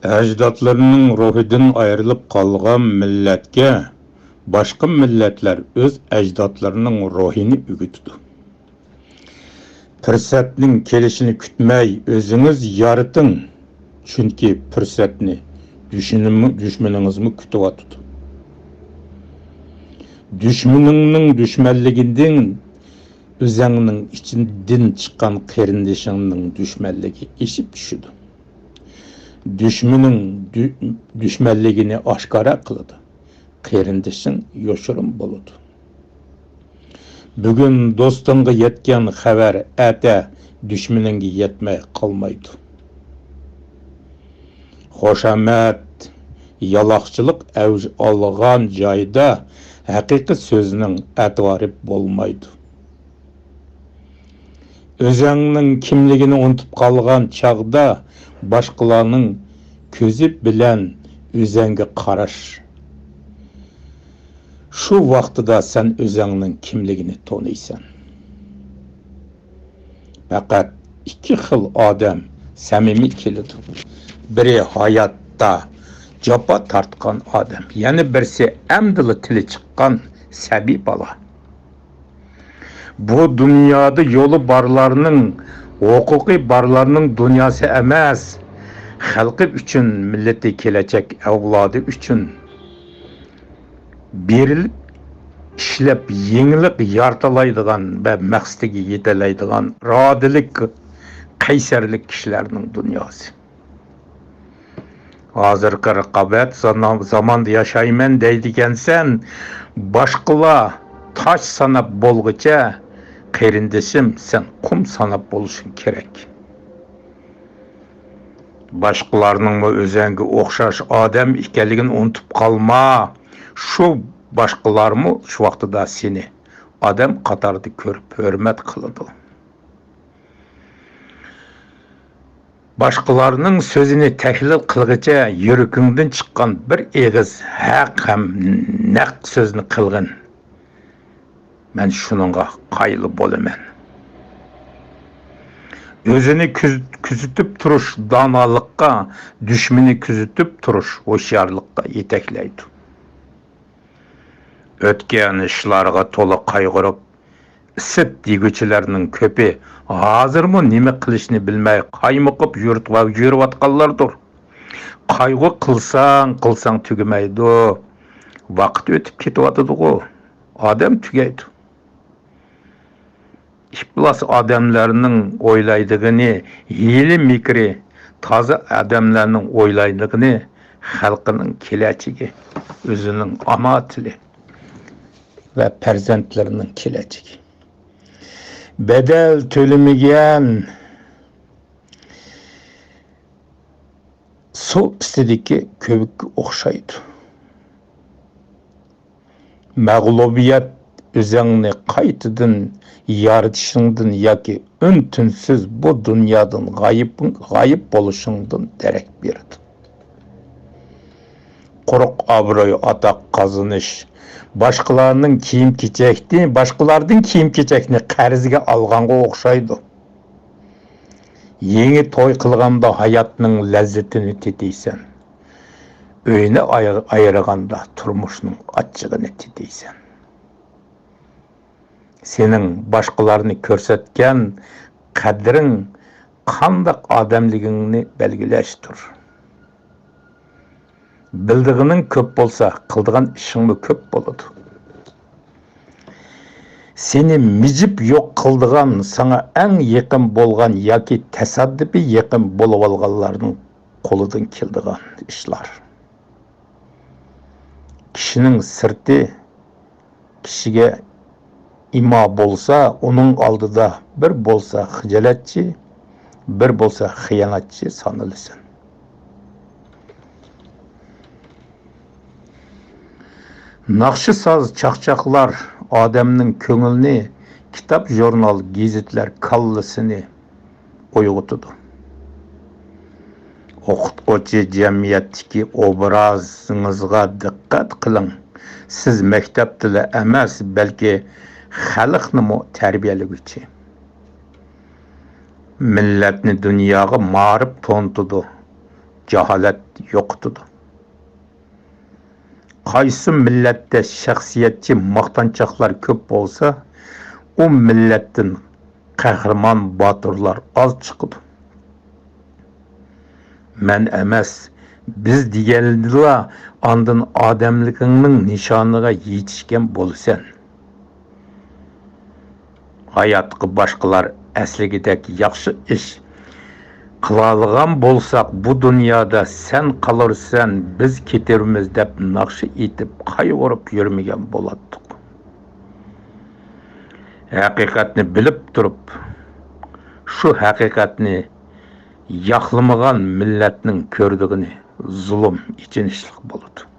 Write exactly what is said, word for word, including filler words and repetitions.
ئەجدادلىرىنىڭ روھىدىن ئايرىلىپ قالغان مىللەتكە باشقا مىللەتلەر ئۆز ئەجدادلىرىنىڭ روھىنى ئۆگىتىدۇ. پۇرسەتنىڭ كېلىشىنى كۈتمەي، ئۆزىڭىز يارىتىڭ، چۈنكى پۇرسەتنى دۈشمىنىمۇ-، دۈشمىنىڭىزمۇ كۈتۈۋاتىدۇ. دۈشمىنىڭنىڭ دۈشمەنلىكىدىن ئۆزەڭنىڭ ئىچىدىن چىققان قېرىندىشىڭنىڭ دۈشمەنلىكى ئېشىپ چۈشىدۇ. دۈشمىنىڭ دۈ-، دۈشمەنلىكىنى ئاشكارا قىلىدۇ. قېرىندىشىڭ يوشۇرۇن بولىدۇ. بۈگۈن دوستۇڭغا يەتكەن خەۋەر ئەتە دۈشمىنىڭگە يەتمەي قالمايدۇ. خۇشامەت، يالاقچىلىق ئەۋج ئالغان جايدا ھەقىقىي سۆزنىڭ ئەتىۋارى بولمايدۇ. ئۆزەڭنىڭ كىملىكىنى ئۇنتۇپ قالغان چاغدا باشقىلارنىڭ كۆزى بىلەن ئۆزەڭگە قاراش. شۇ ۋاقتىدا سەن ئۆزەڭنىڭ كىملىكىنى تونۇيسەن. پەقەت ئىككى خىل ئادەم سەمىمىي كېلىدۇ. بىرى ھاياتتا جاپا تارتقان ئادەم، يەنە بىرسى ئەمدىلا تىلى چىققان سەبىي بالا. بۇ دۇنيادا يولى بارلارنىڭ، ھوقۇقى بارلارنىڭ دۇنياسى ئەمەس، خەلقى ئۈچۈن، مىللىتى، كېلەچەك ئەۋلادى ئۈچۈن بېرىلىپ ئىشلەپ، يېڭىلىق يارىتالايدىغان ۋە مەقسىتىگە يېتەلەيدىغان ئىرادىلىك، قەيسەرلىك كىشىلەرنىڭ دۇنياسى. ھازىرقى رىقابەت زانا-، زاماندا ياشايمەن دەيدىكەنسەن، باشقىلار تاش ساناپ بولغۇچە، قېرىندىشىم، سەن قۇم ساناپ بولۇشۇڭ كېرەك. باشقىلارنىڭمۇ ئۆزەڭگە ئوخشاش ئادەم ئىكەنلىكىنى ئۇنتۇپ قالما. شۇ باشقىلارمۇ شۇ ۋاقتىدا سېنى ئادەم قاتارىدا كۆرۈپ ھۆرمەت قىلىدۇ. باشقىلارنىڭ سۆزىنى تەھلىل قىلغىچە يۈرىكىڭدىن چىققان بىر ئېغىز ھەق ھەم نەق سۆزنى قىلغىن. مەن شۇنىڭغا قايىل بولىمەن. ئۆزىنى كۆز-، كۆزىتىپ تۇرۇش دانالىققا، دۈشمىنى كۆزىتىپ تۇرۇش ھوشيارلىققا يېتەكلەيدۇ. ئۆتكەن ئىشلارغا تولا قايغۇرۇپ، ئىسىت يېگۈچىلەرنىڭ كۆپى ھازىرمۇ نېمە قىلىشنى بىلمەي قايمۇقۇپ يۈرۈپ-، يۈرۈۋاتقانلاردۇر. قايغۇ قىلساڭ، قىلساڭ تۈگىمەيدۇ. ۋاقىت ئۆتۈپ كېتىۋاتىدىغۇ. ئادەم تۈگەيدۇ. ئىپلاس ئادەملەرنىڭ ئويلايدىغىنى ھىيلە-مىكرى، تازا ئادەملەرنىڭ ئويلايدىغىنى خەلقىنىڭ كېلەچىكى، ئۆزىنىڭ ئانا تىلى ۋە پەرزەنتلىرىنىڭ كېلەچىكى. بەدەل تۆلىمىگەن سۇ ئۈستىدىكى كۆۋرۈككە ئوخشايدۇ. مەغلۇبىيەت ئۆزەڭنى قايتىدىن يارىتىشىڭدىن ياكى ئۈن-تىنسىز بۇ دۇنيادىن غايىب، غايىب بولۇشۇڭدىن دېرەك بېرىدۇ. قۇرۇق ئابرۇي، ئاتاق قازىنىش باشقىلارنىڭ كىيىم-كېچەكنى، باشقىلاردىن كىيىم-كېچەكنى قەرزگە ئالغانغا ئوخشايدۇ. يېڭى توي قىلغاندا ھاياتنىڭ لەززىتىنى تېتىيسەن. ئۆينى ئاير-، ئايرىغاندا تۇرمۇشنىڭ ئاچچىقىنى تېتىيسەن. سېنىڭ باشقىلارنى كۆرسەتكەن قەدرىڭ قانداق ئادەملىكىڭنى بەلگىلەشتۇر. بىلىدىغىنىڭ كۆپ بولسا، قىلىدىغان ئىشىڭمۇ كۆپ بولىدۇ. سېنى مىجىپ يوق قىلىدىغان، ساڭا ئەڭ يېقىن بولغان ياكى تاسادىپىي يېقىن بولۇۋالغانلارنىڭ قولىدىن كېلىدىغان ئىشلار. كىشىنىڭ سىرتى كىشىگە ئىما بولسا، ئۇنىڭ ئالدىدا بىر بولسا خىجالەتچى، بىر بولسا خىيانەتچى سانىلىسۇن. ناخشا-ساز، چاقچاقلار ئادەمنىڭ كۆڭلىنى، كىتاب، ژۇرنال، گېزىتلەر كاللىسىنى ئويغىتىدۇ. ئوقۇتقۇچى، جەمئىيەتتىكى ئوبرازىڭىزغا دىققەت قىلىڭ. سىز مەكتەپتىلا ئەمەس، بەلكى خەلقنىمۇ تەربىيەلىگۈچى. مىللەتنى دۇنياغا مائارىپ تونۇتىدۇ. جاھالەت يوقىتىدۇ. قايسى مىللەتتە شەخسىيەتچى ماختانچاقلار كۆپ بولسا، ئۇ مىللەتتىن قەھرىمان باتۇرلار ئاز چىقىدۇ. مەن ئەمەس، بىز دېگەندىلا ئاندىن ئادەملىكىڭنىڭ نىشانىغا يېتىشكەن بولىسەن. ھاياتقا باشقىلار ئەسلىگىدەك ياخشى ئىش قىلالىغان بولساق، بۇ دۇنيادا سەن قالۇرسەن، بىز كېتەرمىز دەپ ناخشا ئېيتىپ، قايغۇرۇپ يۈرمىگەن بولاتتۇق. ھەقىقەتنى بىلىپ تۇرۇپ، شۇ ھەقىقەتنى ياقلىمىغان مىللەتنىڭ كۆرىدىغىنى زۇلۇم، ئېچىنىشلىق بولىدۇ.